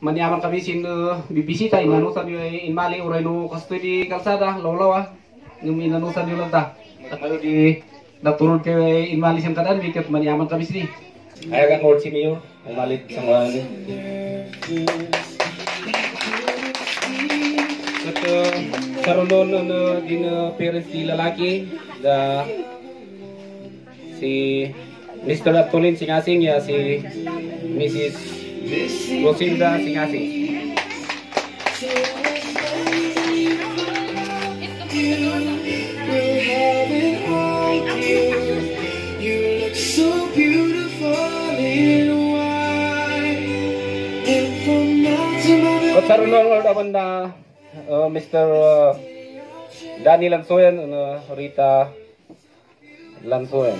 maniaman kami sin bibisita inanusan nyo in Mali uray no kasto di kalsada lawlaw yung inanusan nyo lang ta kayo di naturod kayo in Mali siyang kadaan bikat maniaman kami sini ayagan ngol si Mayor umalit sa mga at karoon din parents di lalaki da si Mr. Atulin Singasing ya si Mrs. Rosinda Singasing. Karoon naman na Mr. Danny Lansoyan, Rita Lansoyan.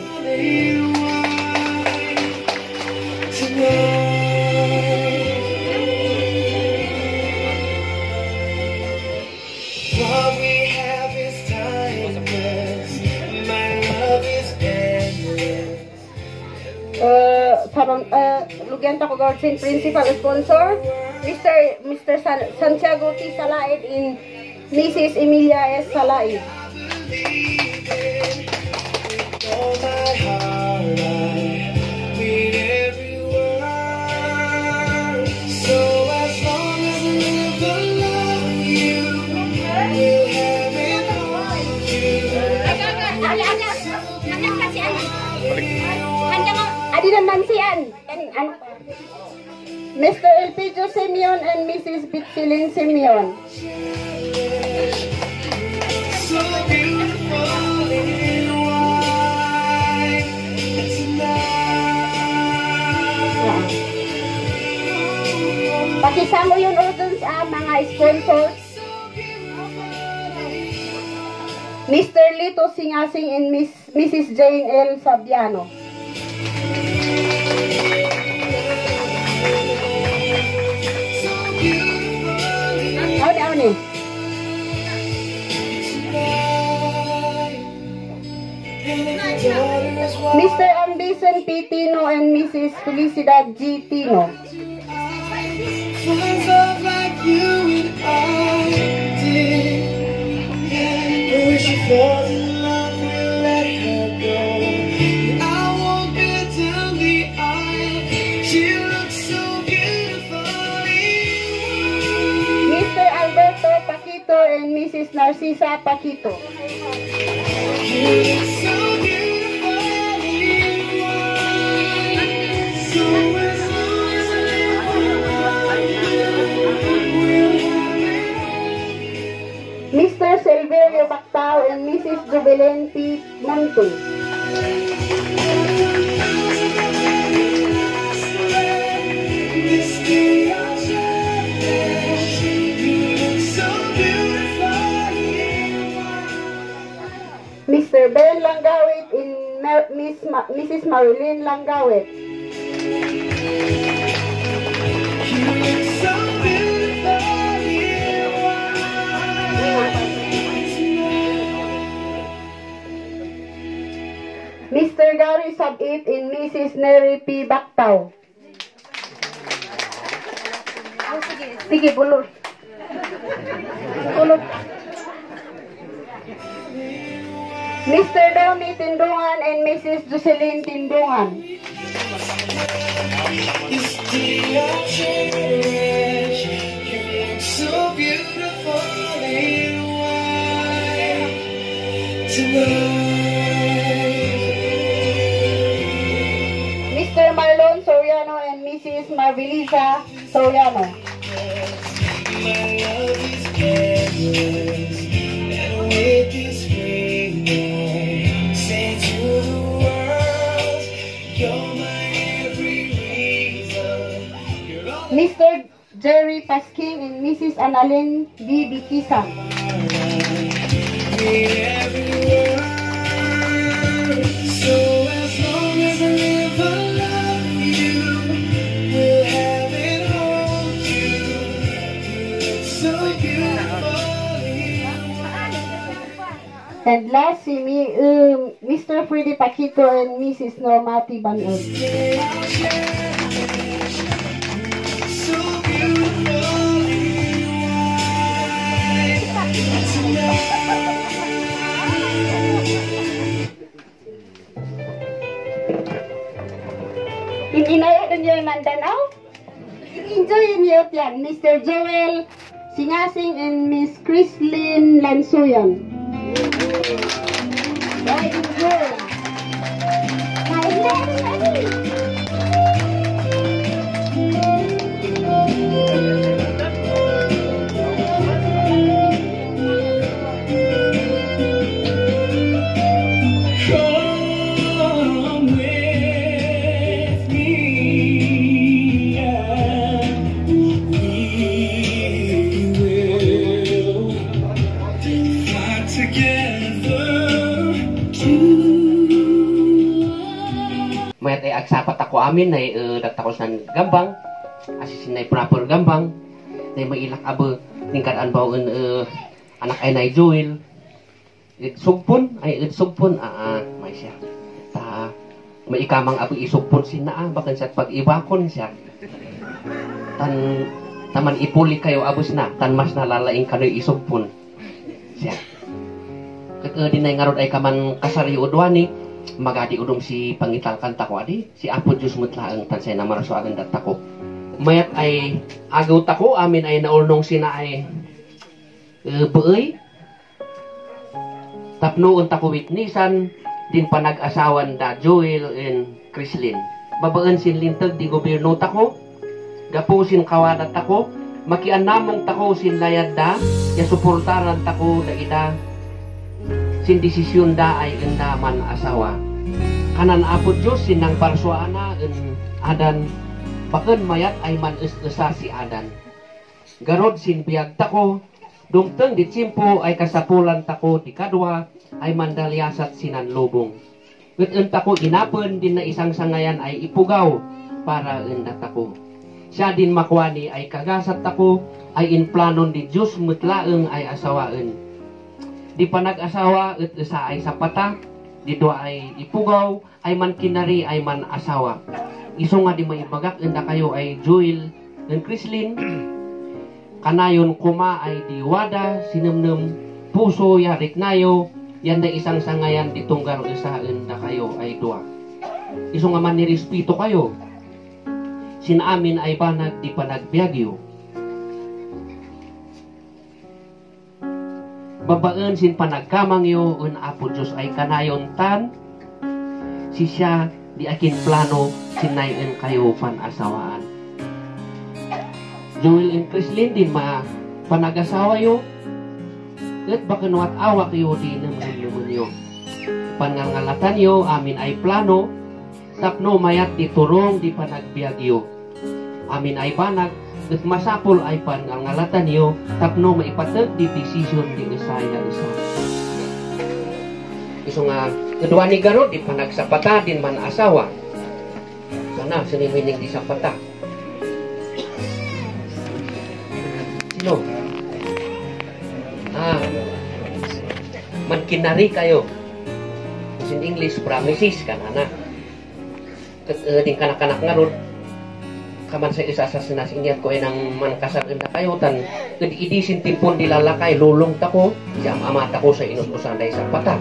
What we have is timeless. My love is endless. Lugyan ko Gordon Principal Sponsor, Mr. Santiago T. Salaid in Mrs. Emilia S. Salaid. All my heart, I mean every word. So as long as I live, I love you. We'll have it all. Adi naman siyan. Mr. Elpidio Simeon and Mrs. Bitsilin Simeon. So beautiful in white tonight. Pakisama yun dun sa mga sponsors. Mr. Lito Singasing and Mrs. Jane L. Sabiano. Mr. Ambison P. Tino and Mrs. Felicidad G. Tino. Find love like you and I did. When she falls in love, we'll let her go. I won't get down the aisle. She looks so beautiful. Mr. Alberto Paquito and Mrs. Narcisa Paquito. You look so beautiful in white. So as long as I live, we'll have it. Mr. Silverio Bactao and Mrs. Jubilin P. Monte. This day I'll cherish. You look so beautiful in white. Mr. Ben Langawit and Mrs. Marilyn Langawit. You look so beautiful in white. Mr. Gary Sabit and Mrs. Neri P. Bactao. Sige, bulot. Bulot. Mr. Domi Tindungan and Mrs. Jocelyn Tindungan. This day I'll cherish. You look so beautiful in white tonight. Mr. Marlon Soriano and Mrs. Marvelisa Soriano. My love is endless, and with this ring I say to the world, you're my every reason. You're all Mr. Jerry Pasking and Mrs. Annalyn B. Bikisa. every word. So as long as I live, I love you. We'll have it hold you. You look so beautiful in white. And last, si Mr. Freddy Paquito and Mrs. Normati Banod. So beautiful. Enjoy niyo yan, Mr. Joel Singasing and Miss Chrislyn Lansuyan. Very good. Mayat ay agsapat ako amin ay datakos ng gambang asisin ay proper gambang ay mailak abo ningkadaan baon anak ay na Joel sugpon ay sugpon may siya ta may ikamang abo isugpon sina bakan sa pag-ibakon siya taman ipuli kayo abos na tan mas nalalaing kano isugpon siya din ay ngarod ay kaman kasari udwani magadi udom si pangital kanta ko adi si Apo Diyos mutlaang tansay na maraso agang data ko mayat ay agaw tako amin ay naulnong sina ay buoy tapnoon tako witnessan din panag-asawan da Joel and Chrislyn babaan sin lintag di gobyerno tako gapusin kawadat tako makianamong tako sin layad da ya suportaran tako da ida sin desisyon da ay endaman asawa kanan Apo Diyos sinang parsuana en adan baken mayat ay man esa si adan garod sin biag tako dungteng di tsimpo ay kasapulan tako di kadwa ay mandaliasat sinan lubong ket en tako inapen din na isang sangayan ay ipugaw para enda tako siya din makwani ay kagasat tako ay inplanon di Diyos mutlaeng ay asawaen di panag-asawa at isa ay sapata di doa ay ipugaw ay man kinari ay man asawa iso nga di maibagak enda kayo ay Joel and Chrislyn kanayon kuma ay diwada sinumnum puso yarik nayo yan da isang sangayan di tunggar isa enda kayo ay doa iso nga man nirespeto kayo sinamin ay banag di panagbiagyo babaan sin panagkamang yo un Apo Diyos ay kanayon tan si siya di akin plano sinayin kayo panasawaan Joel and Chrislyn din panag-asawa yo at bakan wat awak yo di naman yo pangangalatan yo amin ay plano tapno mayat di turong di panagbiag yo amin ay panag at masapol ay pangangalatan niyo tapno maipatag di decision di usaya usa iso nga kedua ni garod di panagsapata din man asawa sana sinimining di sapata sino man kinari kayo in English promises kanana ket ding kanak-kanak ngarod kaman sa isa sa sinasingyan ko ay nang mankasar na kayo tan idisin timpon dilalakay lulong tako siya amata ko sa inususan day sa pata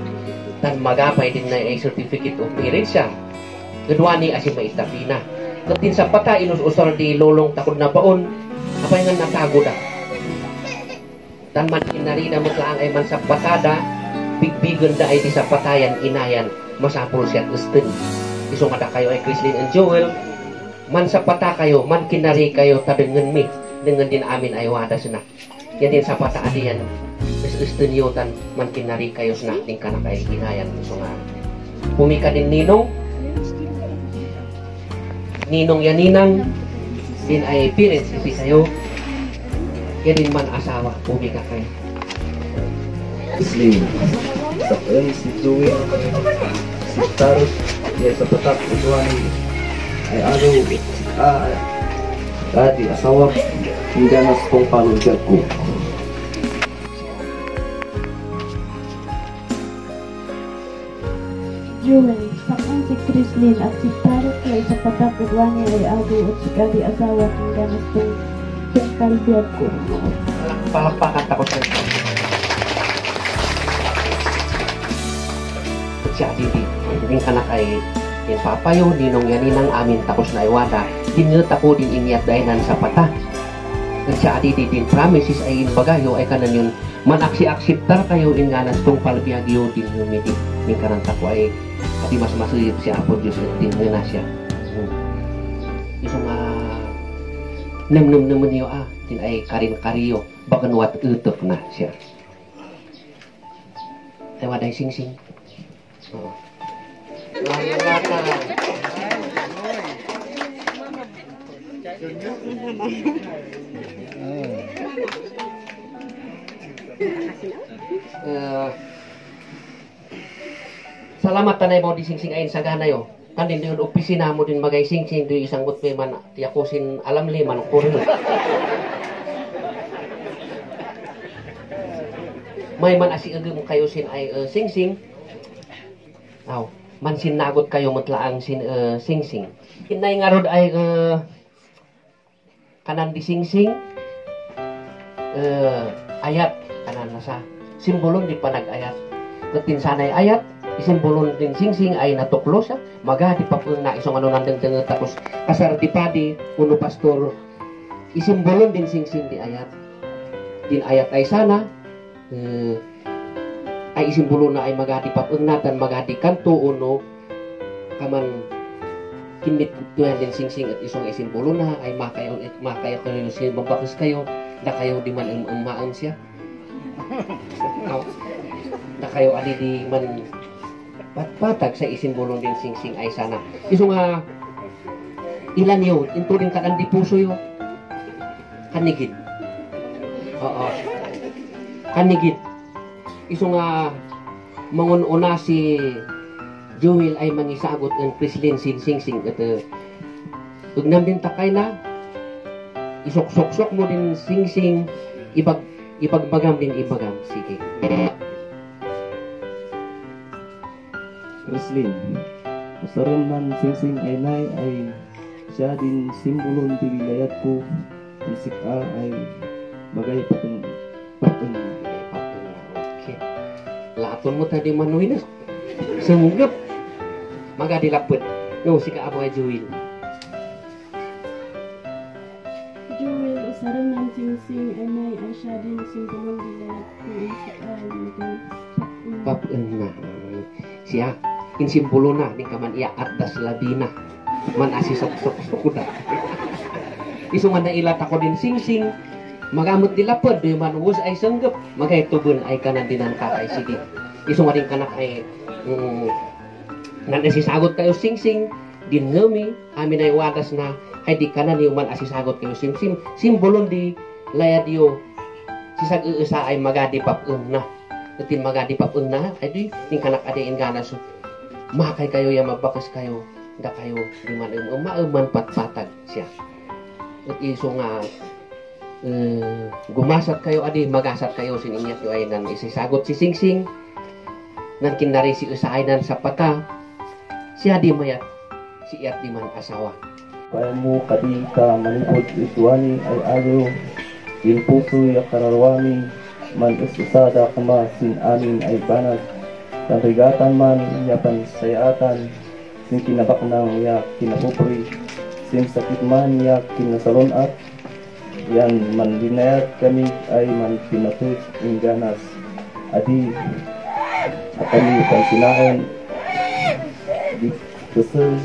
tan magapay din na ay certificate of marriage siya kedua ni asin maitapina katin sa pata inususan di lulong takod na baon apay nga natago da tan man kinari na mutlaang ay man sa patada bigbigan da ay di sa patayan inayan masapol siya gusten iso nga kayo ay Chrislyn and Joel man sa pata kayo, man kinari kayo tadengen mi dengan din amin ay wada sina yan din sa pata adiyan istunyotan man kinari kayo sina ting kana kay ginayan so nga pumika din ninong yaninang din ay parents isi kayo yan din man asawa pumika kayo Chrislyn sa si Joel si Tarus ya sa patak ituan ay tadi asawa hingga nas kong panunjak ko Joel, sakang si Chrislyn at si Tarek ay sa patapagwani ay ado at si kadi asawa hingga nas kong kalbiag ko palakpakan ako sa ito siya didi hindi ka na kay papayo ninong yaninang amin tapos na iwada dinget ako din inyat dahilan sa pata. At sa adi din promises ay inbagayo ay kanan yun manaksi-aksiptar kayo in ganas tong palbiyagyo din humidi min karanta ko ay adi mas masuyip si Apo Diyos at din na siya. Isang nem niyo din ay karin-kariyo bakan wat utok na siya. Tawa day sing-sing. Oo. Salamat tanay mo di sing-sing ayin sa gana yo. Kanin din opisina mo din magay sing-sing di isang butme man tiyakusin alam liman ko rin. May man asiagim kayo sin ay sing-sing. Aw, man sinagot kayo mutlaang sing-sing. Kinay nga rod ay kanan di sing-sing ayat kanan na sa simbolon di panag-ayat. Katin sanay ayat isimbolon din sing-sing ay natuklo siya maga di papun na isong ano nandang tapos kasar di padi uno pastor isimbolon din sing-sing di ayat. Din ayat ay sana ay isimbolo na ay magadi papunatan magadi kanto uno kaman kinit tuyan din sing-sing at isong isimbolo na ay makayo kayo siya babakas kayo na kayo di man umaan siya na kayo adi di man patpatag sa isimbolo din sing-sing ay sana isong ilan yun into rin kakan di puso yun kanigid kanigid iso nga mangununa si Joel ay mangisagot ng Chrislyn sing-sing at ugnam din takay na isok-sok mo din sing-sing ibagbagam din ibagam sige Chrislyn usaron man sing-sing ay nay ay siya din simbolon di wilayat ko isik ay bagay pateng okay. Laton mo tadi manuin senggep maga dilapet no si ka Aboy Joel usaran ng sing-sing anay ay siya din simbolon wilayat ko isik ay papen na siya insimbolo na di kaman iya atas labina man asi sok kuda iso man na ilat ako din sing-sing magamot dilapod di man us ay senggep magay tubon ay kanan dinan kakay sige iso nga din kanak ay nan asisagot kayo sing-sing din ngemi amin ay wadas na ay di kanan yung man asisagot kayo sing-sing simbolon di layad yo sisag usa ay magadi papun na tin magadi papun na ay di ning kanak adain ganas makay kayo ya mabakas kayo da kayo di man umauman patpatag siya at iso nga gumasat kayo adi magasat kayo sininyat yo ay nan isisagot si sing-sing nan kinari si usay nan sa pata siya di mayat si iyat di man asawa kaya mo kadi ka malipod ituani ay agaw in puso ya kararwani man isusada kama sin amin ay banag tanrigatan man yapan sayatan sin kinabak ng ya kinapupuri sin sakit man ya kinasalonat yan man dinayat kami ay man pinatut ingganas adi kami pansinahan di kusel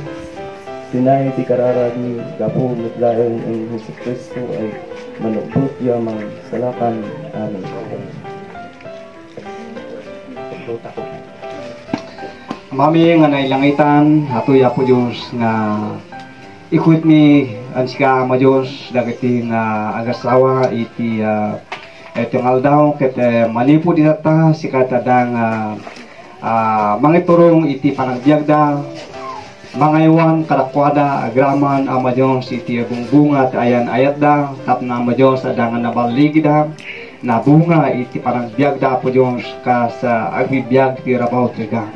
sinay di kararag ni gapo mutlayan ng Jesus Kristo ay manubot yamang salakan amin. Mami nga nailangitan hatuya po Diyos nga ikuit ni ansika ama Diyos dagiti nga agasawa iti etong aldaw ket manipo ditata sikatadang mangiturong iti panagbiagda mangaywan karakwada agraman ama Diyos iti bungbunga ayan ayat da tapna ama Diyos adangan nabaligida na bunga iti panagbiagda po Diyos ka sa agbibiag ti rabaw tiga.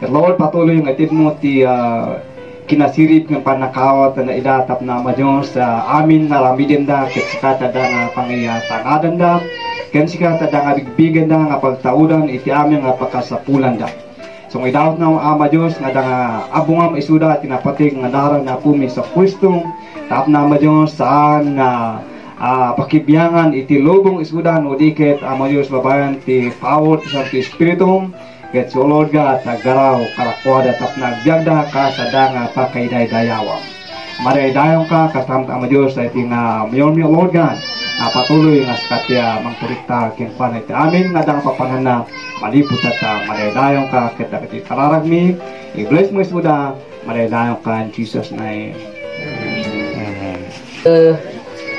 Lord, patuloy yung atid mo ti kinasirip ng panakawat na idatap na ama Diyos amin naramidin da ket sikata da nga pangiyatangadan da ken sikata da nga bigbigan da nga pagtaudan iti amin nga pagkasapulan da. So idawat na ama Diyos nga da nga abungam isuda tinapatig nga daran na pumi sa Kristo tap na madyo saan nga pakibiyangan iti lubong isgudan o diket amayos babayan ti power sa ti spiritum ket si Lord God naggaraw karakwada tap nagyagda ka sa danga pakayday-dayawa. Maraydayon ka kasama ka amayos sa iti nga mayon mi Lord God patuloy nga sakatya mangturikta ken panay ti amin nga dang papanana malipot at maraydayon ka ket iti kararagmi i-bless mo isguda maraydayon ka in Jesus name.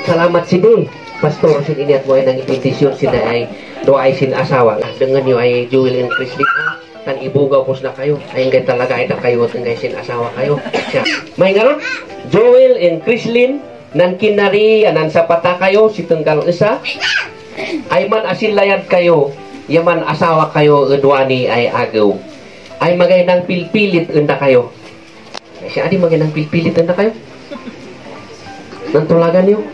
Salamat sini Pastor sin iniat mo ay nang invitation sina ay doa ay sin asawa dengan nyo ay Joel and Chrislin tan ibugaw pos na kayo ay ngay talaga ay kayo at ngay sin asawa kayo siya may ngaron Joel and Chrislin nan kinari nan sapata kayo si tunggal isa ay man asilayad kayo yaman asawa kayo edwani ay agaw ay magay nang pilpilit enda kayo siya adi magay nang pilpilit enda kayo nan tulagan niyo.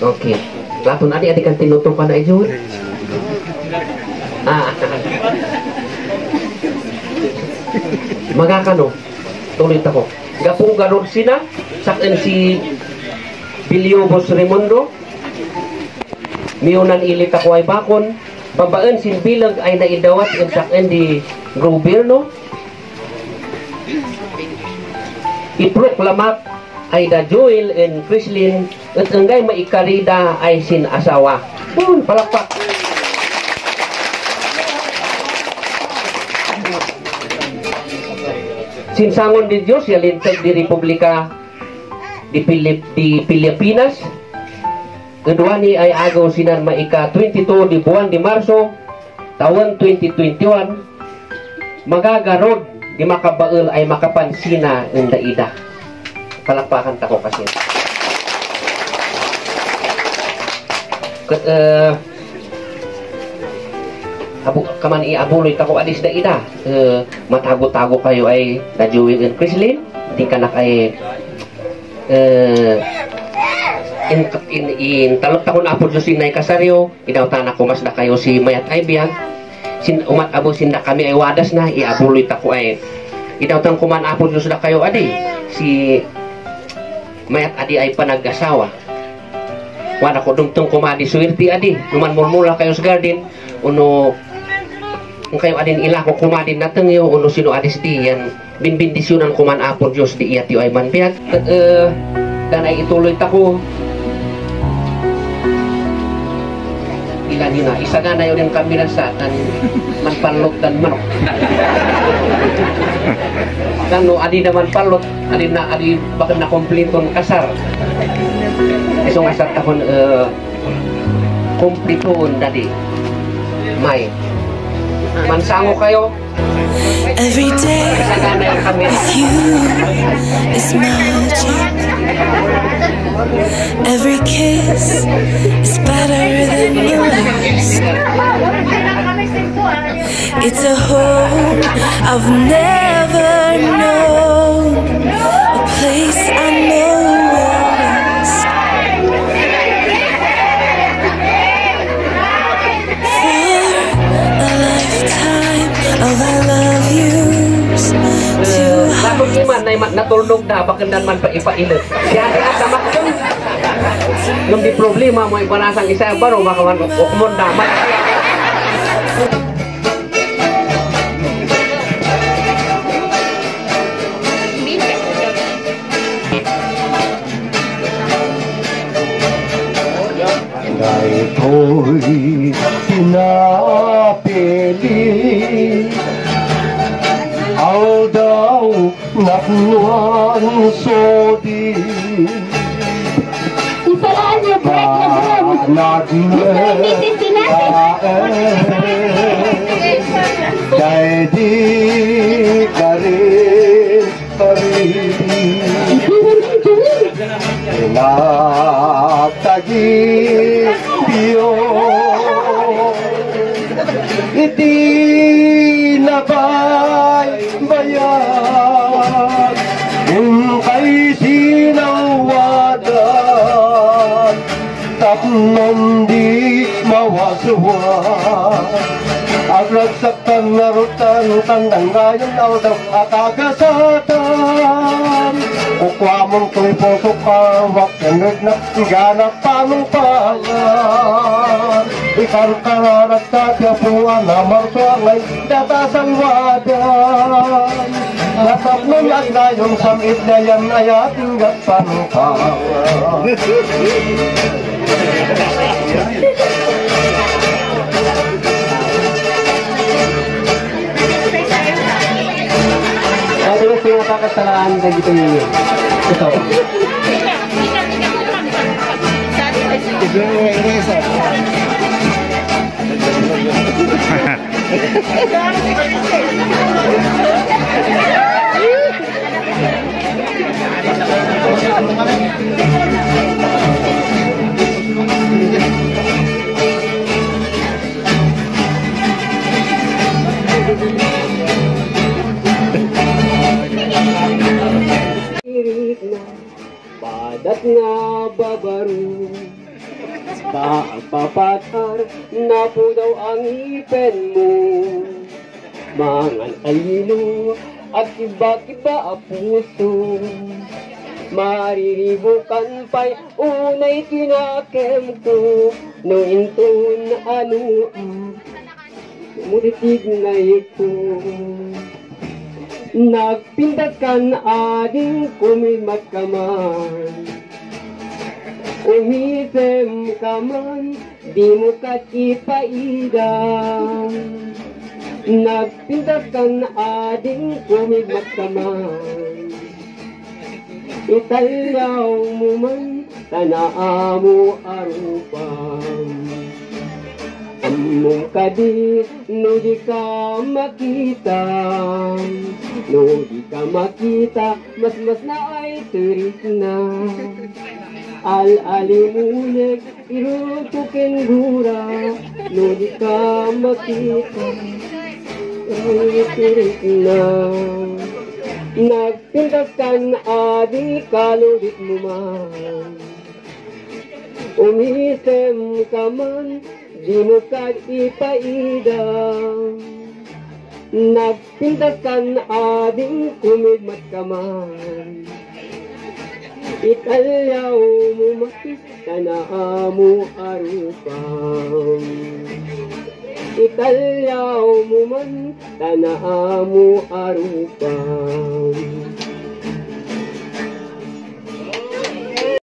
Oke, laton adik-adik kan tinutup pada ijo. Magakano, tulit ako. Gapong garod sina, sakin si Biliobos Raimundo, miunan ilit ako ay bakon, babaan sin bilag ay naidawat ng sakin di gobyerno. Iproklamat ay da Joel and Chrislin at enggay maikarida ay sin asawa. Palakpak. Sinsangon di Diyos yalintag di Republika di Pilipinas. Kedua ni ay agaw sinan maika 22 di buwan di Marso taon 2021 magagarod di makabael ay makapansina ng daida. Palakpakan tako kasi. Kaman iabuloy tako adis da ida. Matago-tago kayo ay da Joel and Chrislin. Di kanak ay in talok takon apod so sinay kasaryo. Idawtan ako mas na kayo si mayat ay biyag. Sin umat abo sinda kami ay wadas na iabuloy tako ay. Idawtan kuman apod so da kayo adi. Si mayat adi ay panag-asawa. Wana ko dumtong kumadi suwirti adi. Numan murmula kayo sa garden. Uno kung kayo adin ila ko kumadin nateng yo. Uno sino adis di yan. Binbindisyonan kuman apon Diyos di iyat yo ay manpiag. Dan ay ituloy tako. Ilan yun na. Isa nga na yun yung kamera sa tan manpalot dan manok. Kano adi naman palot adi bakit na kompleton kasar isong asat tahun kompletoon tadi may mansango kayo Every day with you is magic. Every kiss is better than the last. It's a home I've never known, a place I know will last. For a lifetime of I love yous to Bakit iman na natulog na bakendan man pa ipailit. Kaya asa makon. Yung di problema mo ipanasang isa baro makaman ukmon damat. Ako'y pinapili Ang daw naknuan sodi Isalaan niyo, break na broom. Dahil di ka rin Pinatagi Iti nabaybayan Kung kay sinawadan Tapnon di mawaswa Aglagsakan narutan tandang gayon aldaw at agasatan. Kukwamong ko'y puso ka, wakanod na ganap panumpangan. Ikan kararat sa tiyapuan na marsuangay datasang wadan. Natap nun at gayong samit na yan ay ating gatpanumpangan. Terus yung kakatalaan na gitu yun. Ito. Padat nga babaro, paapapatar na po daw ang ipin mo. Mangan alino at kiba-kiba ang puso, mariribukan pa'y unay kinakem ko. No intun ano mulitig na iko. Nagpintas ka na ading kumimat ka man, umisem ka man, di mo kat ipaidang. Nagpintas ka na ading kumimat ka man, italyaw mo man, tanaa mo arupang. Among kadi, no di ka makita, no di ka makita, mas na ay turis na. Al-alimunek, irutukin gura, no di ka makita, ay turis na. Nagpintas ka na adi, kaludit mo man, umisem ka man, di mo ka ipaidang. Nagpintas ka na ading kumigmat ka man, italyaw mo man, tanaa mo arupang. Italyaw mo man, tanaa mo arupang.